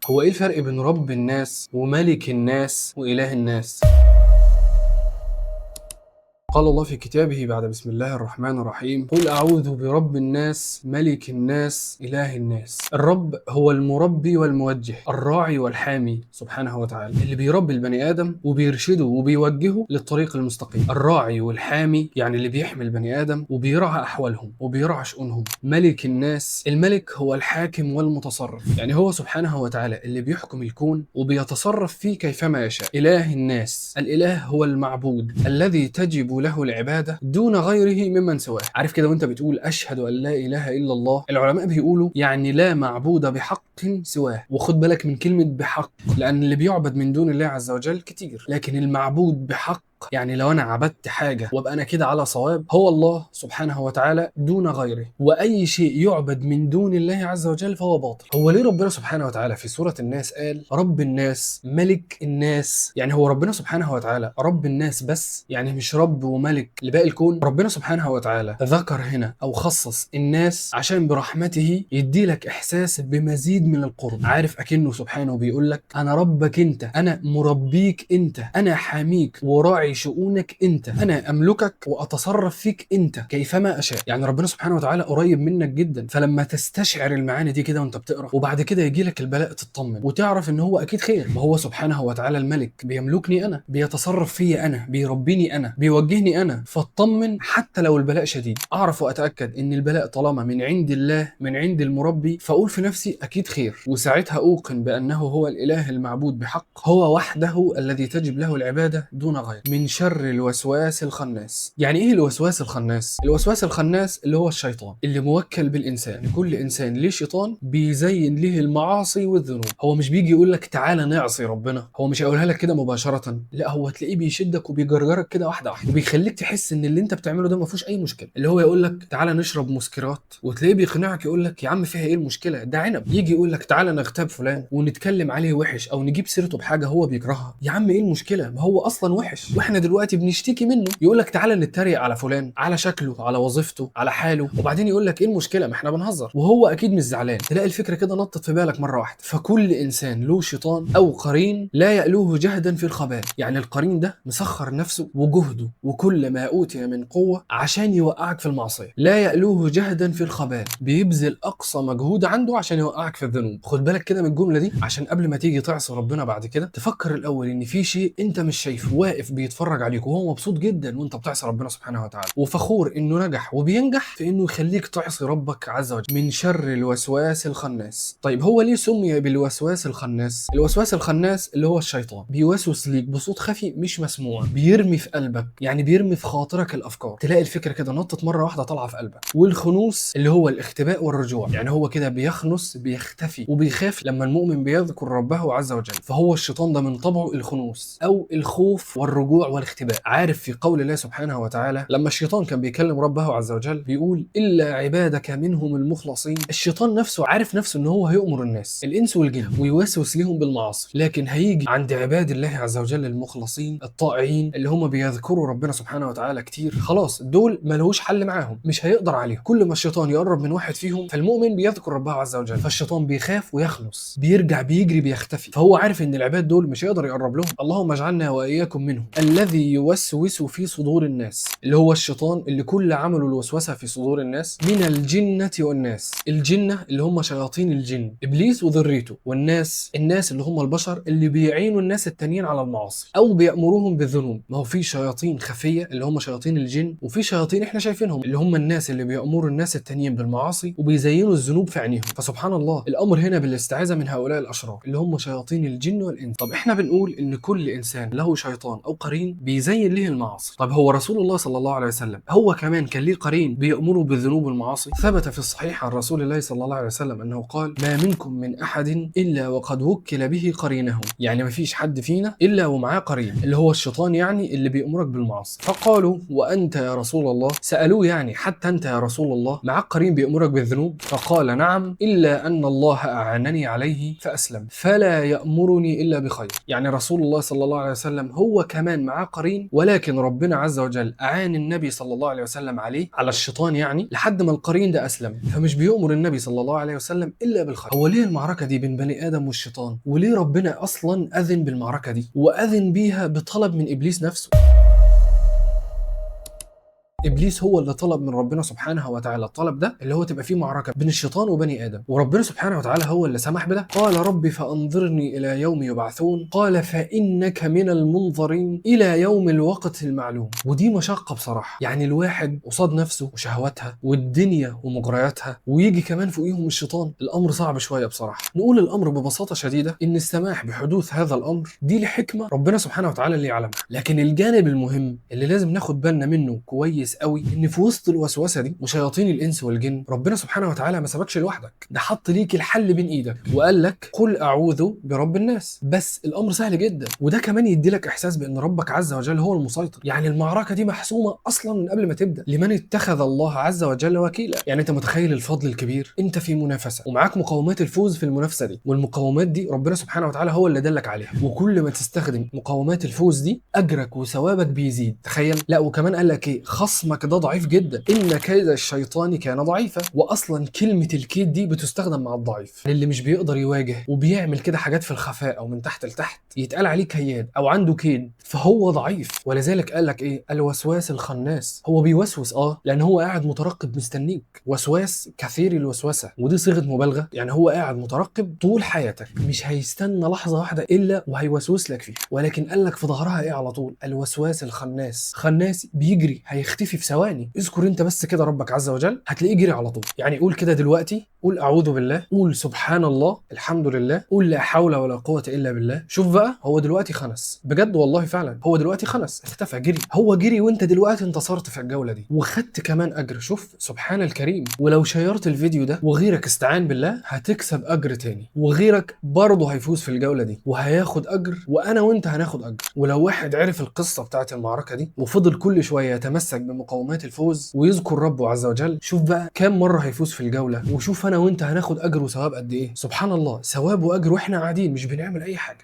هو ايه الفرق بين رب الناس وملك الناس وإله الناس؟ قال الله في كتابه بعد بسم الله الرحمن الرحيم: قل أعوذ برب الناس، ملك الناس، إله الناس. الرب هو المربي والموجه، الراعي والحامي سبحانه وتعالى، اللي بيربي البني آدم وبيرشده وبيوجهه للطريق المستقيم. الراعي والحامي يعني اللي بيحمي البني آدم وبيرعى أحوالهم وبيرعى شؤونهم. ملك الناس، الملك هو الحاكم والمتصرف، يعني هو سبحانه وتعالى اللي بيحكم الكون وبيتصرف فيه كيفما يشاء. إله الناس، الإله هو المعبود الذي تجب له العبادة دون غيره ممن سواه. عارف كده وانت بتقول أشهد أن لا إله إلا الله، العلماء بيقولوا يعني لا معبود بحق سواه. وخد بالك من كلمة بحق، لأن اللي بيعبد من دون الله عز وجل كتير، لكن المعبود بحق يعني لو أنا عبدت حاجة وابقى أنا كده على صواب، هو الله سبحانه وتعالى دون غيره، وأي شيء يعبد من دون الله عز وجل فهو باطل. هو ليه ربنا سبحانه وتعالى في سورة الناس قال رب الناس ملك الناس؟ يعني هو ربنا سبحانه وتعالى رب الناس بس، يعني مش رب وملك لباقي الكون؟ ربنا سبحانه وتعالى ذكر هنا أو خصص الناس عشان برحمته يدي لك إحساس بمزيد من القرب. عارف أكنه سبحانه بيقول لك أنا ربك أنت، أنا مربيك أنت، أنا حاميك وراعي شؤونك انت، انا املكك واتصرف فيك انت كيفما اشاء. يعني ربنا سبحانه وتعالى قريب منك جدا، فلما تستشعر المعاني دي كده وانت بتقرا وبعد كده يجي لك البلاء تطمن وتعرف ان هو اكيد خير. ما هو سبحانه وتعالى الملك، بيملكني انا، بيتصرف فيا انا، بيربيني انا، بيوجهني انا، فاطمن حتى لو البلاء شديد. اعرف واتاكد ان البلاء طالما من عند الله، من عند المربي، فاقول في نفسي اكيد خير، وساعتها اوقن بانه هو الاله المعبود بحق، هو وحده الذي تجب له العبادة دون غيره. من شر الوسواس الخناس. يعني ايه الوسواس الخناس؟ الوسواس الخناس اللي هو الشيطان اللي موكل بالانسان. يعني كل انسان ليه شيطان بيزين ليه المعاصي والذنوب. هو مش بيجي يقول لك تعالى نعصي ربنا، هو مش هيقولها لك كده مباشرة، لا هو تلاقيه بيشدك وبيجرجرك كده واحدة واحدة، وبيخليك تحس ان اللي انت بتعمله ده ما فيهوش اي مشكلة. اللي هو يقول لك تعالى نشرب مسكرات، وتلاقيه بيقنعك يقول لك يا عم فيها ايه المشكلة، ده عنب. يجي يقول لك تعالى نغتاب فلان ونتكلم عليه وحش او نجيب سيرته بحاجة هو بيكرهها، يا عم ايه المشكلة، ما هو اصلا وحش واحنا دلوقتي بنشتكي منه. يقول لك تعالى نتريق على فلان، على شكله، على وظيفته، على حاله، وبعدين يقول لك ايه المشكلة، ما احنا بنهزر وهو اكيد مش زعلان. تلاقي الفكرة كده نطت في بالك مرة واحدة. فكل انسان له شيطان او قرين لا يألوه جهدا في الخبال. يعني القرين ده مسخر نفسه وجهده وكل ما اوتي من قوة عشان يوقعك في المعصية. لا يألوه جهدا في الخبال، بيبذل اقصى مجهود عنده عشان يوقعك في الذنوب. خد بالك كده من الجملة دي، عشان قبل ما تيجي تعصي ربنا بعد كده تفكر الاول ان في شيء انت مش شايفه واقف بيتفرج عليك وهو مبسوط جدا وانت بتعصي ربنا سبحانه وتعالى، وفخور انه نجح وبينجح في انه يخليك تعصي ربك عز وجل. من شر الوسواس الخناس. طيب هو ليه سمي بالوسواس الخناس؟ الوسواس الخناس اللي هو الشيطان بيوسوس ليك بصوت خفي مش مسموع، بيرمي في قلبك، يعني بيرمي في خاطرك الافكار، تلاقي الفكرة كده نطت مرة واحدة طالعه في قلبك. والخنوس اللي هو الاختباء والرجوع، يعني هو كده بيخنس، بيختفي وبيخاف لما المؤمن بيذكر ربه عز وجل. فهو الشيطان ده من طبعه الخنوس او الخوف والرجوع والاختباء. عارف في قول الله سبحانه وتعالى لما الشيطان كان بيكلم ربه عز وجل بيقول إلا عبادك منهم المخلصين. الشيطان نفسه عارف نفسه ان هو هيؤمر الناس الانس والجن ويوسوس لهم بالمعاصي، لكن هيجي عند عباد الله عز وجل المخلصين الطائعين اللي هم بيذكروا ربنا سبحانه وتعالى كتير، خلاص دول ملهوش حل معاهم، مش هيقدر عليهم. كل ما الشيطان يقرب من واحد فيهم فالمؤمن بيذكر ربه عز وجل، فالشيطان بيخاف ويخلص، بيرجع بيجري بيختفي. فهو عارف ان العباد دول مش هيقدر يقرب لهم. اللهم اجعلنا واياكم منهم. الذي يوسوس في صدور الناس، اللي هو الشيطان اللي كل عمله الوسوسة في صدور الناس، من الجنة والناس. الجنة اللي هم شياطين الجن، ابليس وذريته، والناس الناس اللي هم البشر اللي بيعينوا الناس التانيين على المعاصي او بيأمروهم بالذنوب. ما هو في شياطين خفيه اللي هم شياطين الجن، وفي شياطين احنا شايفينهم اللي هم الناس اللي بيأمروا الناس التانيين بالمعاصي وبيزينوا الذنوب في عينيهم. فسبحان الله الامر هنا بالاستعاذة من هؤلاء الاشرار اللي هم شياطين الجن والانس. طب احنا بنقول ان كل انسان له شيطان او قرين بيزين ليه المعاصي. طب هو رسول الله صلى الله عليه وسلم هو كمان كان ليه قرين بيأمره بالذنوب والمعاصي؟ ثبت في الصحيح عن رسول الله صلى الله عليه وسلم انه قال ما منكم من احد الا وقد وكل به قرينه، يعني ما فيش حد فينا الا ومعاه قرين اللي هو الشيطان، يعني اللي بيأمرك بالمعاصي. فقالوا وانت يا رسول الله؟ سألوه يعني حتى انت يا رسول الله معاك قرين بيأمرك بالذنوب؟ فقال نعم، الا ان الله اعانني عليه فاسلم، فلا يأمرني الا بخير. يعني رسول الله صلى الله عليه وسلم هو كمان معاه قرين، ولكن ربنا عز وجل اعان النبي صلى الله عليه وسلم عليه، على الشيطان يعني، لحد ما القرين ده اسلم. فمش بيؤمر النبي صلى الله عليه وسلم الا بالخير. هو ليه المعركة دي بين بني ادم والشيطان؟ وليه ربنا اصلا اذن بالمعركة دي واذن بيها بطلب من ابليس نفسه؟ ابليس هو اللي طلب من ربنا سبحانه وتعالى الطلب ده، اللي هو تبقى فيه معركة بين الشيطان وبني ادم، وربنا سبحانه وتعالى هو اللي سمح بده. قال رب فانظرني الى يوم يبعثون، قال فانك من المنظرين الى يوم الوقت المعلوم. ودي مشقة بصراحة، يعني الواحد قصاد نفسه وشهواتها والدنيا ومغرياتها، ويجي كمان فوقيهم الشيطان، الامر صعب شوية بصراحة. نقول الامر ببساطة شديدة ان السماح بحدوث هذا الامر دي لحكمه ربنا سبحانه وتعالى اللي يعلمها. لكن الجانب المهم اللي لازم ناخد بالنا منه كويس قوي، ان في وسط الوسوسة دي وشياطين الانس والجن، ربنا سبحانه وتعالى ما سابكش لوحدك، ده حط ليك الحل بين ايدك وقال لك قل اعوذ برب الناس. بس الامر سهل جدا، وده كمان يدي لك احساس بان ربك عز وجل هو المسيطر. يعني المعركة دي محسومة اصلا من قبل ما تبدا، لمن اتخذ الله عز وجل وكيلا. يعني انت متخيل الفضل الكبير؟ انت في منافسه ومعاك مقومات الفوز في المنافسة دي، والمقومات دي ربنا سبحانه وتعالى هو اللي دلك عليها، وكل ما تستخدم مقومات الفوز دي اجرك وثوابك بيزيد. تخيل. لا وكمان قال لك ايه؟ خصمك ده ضعيف جدا، ان كيد الشيطان كان ضعيفا. واصلا كلمة الكيد دي بتستخدم مع الضعيف اللي مش بيقدر يواجه وبيعمل كده حاجات في الخفاء او من تحت لتحت، يتقال عليه كياد او عنده كيد، فهو ضعيف. ولذلك قال لك ايه؟ الوسواس الخناس. هو بيوسوس لان هو قاعد مترقب مستنيك، وسواس كثير الوسوسة، ودي صيغة مبالغه، يعني هو قاعد مترقب طول حياتك، مش هيستنى لحظة واحدة الا وهيوسوس لك فيها. ولكن قال لك في ظهرها ايه على طول؟ الوسواس الخناس. خناس بيجري، هيختفي في ثواني. اذكر انت بس كده ربك عز وجل هتلاقيه جري على طول. يعني قول كده دلوقتي، قول اعوذ بالله، قول سبحان الله، الحمد لله، قول لا حول ولا قوة الا بالله. شوف بقى هو دلوقتي خنس بجد، والله فعلا هو دلوقتي خنس، اختفى، جري، هو جري، وانت دلوقتي انتصرت في الجولة دي وخدت كمان اجر. شوف سبحان الكريم. ولو شيرت الفيديو ده وغيرك استعان بالله هتكسب اجر تاني، وغيرك برضه هيفوز في الجولة دي وهياخد اجر، وانا وانت هناخد اجر. ولو واحد عرف القصة بتاعت المعركة دي وفضل كل شوية يتمسك بمقومات الفوز ويذكر ربه عز وجل، شوف بقى كام مرة هيفوز في الجولة، وشوف انا وانت هناخد اجر وثواب قد ايه. سبحان الله، ثواب واجر واحنا قاعدين مش بنعمل اي حاجة.